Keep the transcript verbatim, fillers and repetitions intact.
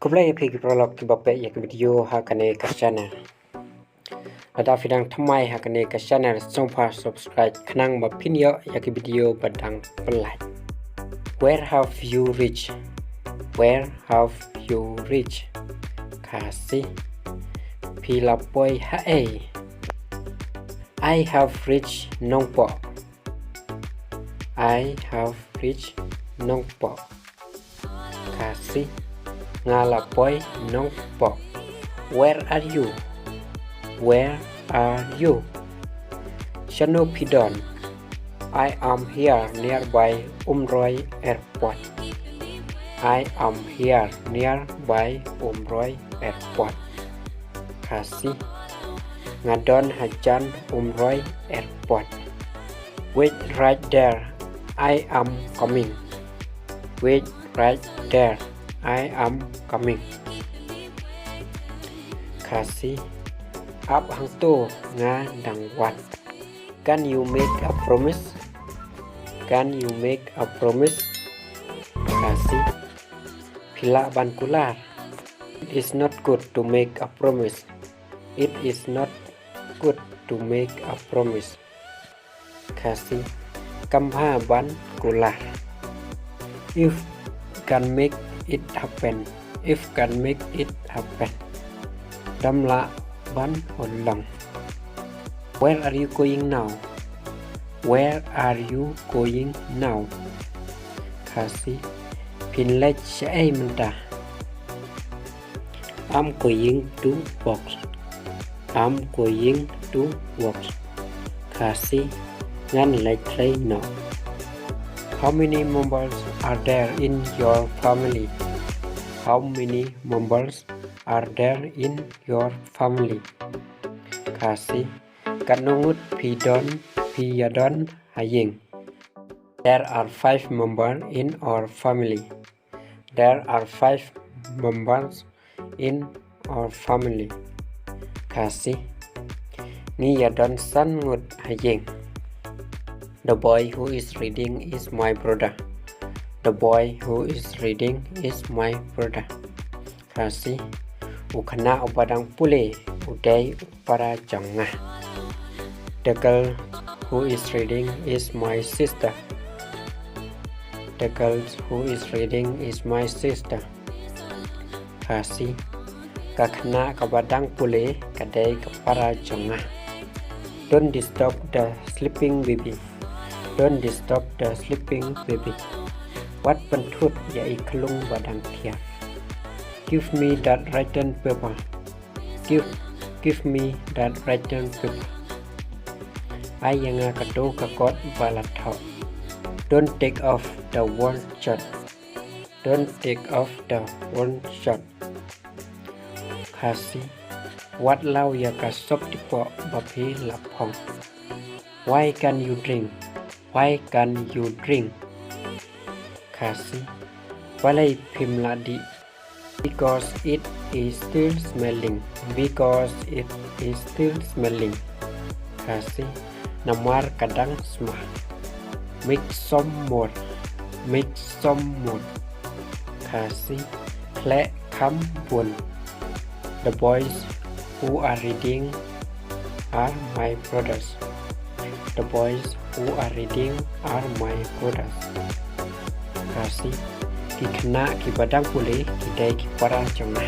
Khublei ïa phi ki paralok kiba peit ïa ka video ha kane ka channel. Lada phi dang thymmai ha kane ka channel, sngewbha subscribe khnang ba phin ïoh ïa ki video ba dang pynlait. Where have you reached? Where have you reached? Khasi. Phi la poi haei? I have reached Nongpoh. I have reached Nongpoh. Khasi. Nga la poi Nongpoh. Where are you? Where are you? Shano phi don? I am here nearby Umroi Airport. I am here nearby Umroi Airport. Khasi. Nga don hajan Umroi Airport. Wait right there, I am coming. Wait right there, I am coming. Khasi. Ap hangto, nga dang wan. Can you make a promise? Can you make a promise? Khasi. Phi lah ban kular? It is not good to make a promise. It is not good to make a promise. Khasi. Kam bha ban kular. If can make it happen. If can make it happen. Dam lah ban urlong. Where are you going now? Where are you going now? Khasi. Phin leit shaei mynta? I'm going to work. I'm going to work. Khasi. Ngan leit trei noh. How many members are there in your family? How many members are there in your family? Khasi. Katno ngut phi don, phi ïa don ha ïing? There are five members in our family. There are five members in our family. Khasi. Ngi ïa don san ngut ha ïing. The boy who is reading is my brother. The boy who is reading is my brother. Khasi. U khynnah uba dang pule u dei u para jong nga. The girl who is reading is my sister. The girl who is reading is my sister. Khasi. Ka khynnah kaba dang pule ka dei ka para jong nga. Don't disturb the sleeping baby. Don't disturb the sleeping baby. Wat pynthut ïa i khlung ba dang thiah. Give me that written paper. Give, give me that written paper. Ai ïa nga kato ka kot ba la thoh. Don't take off the worn shirt. Don't take off the worn shirt. Khasi. Wat law ïa ka sop tipoh ba phi la phong. Why can't you drink? Why can't you drink? Khasi. Balei phim lah dih? Because it is still smelling. Because it is still smelling. Khasi. Namar ka dang sma. Make some more. Make some more. Khasi. Khleh kham bun. The boys who are reading are my brothers. The boys who are reading are my brothers. Khasi. Ki khynnah kiba dang pule ki dei ki para jong nga.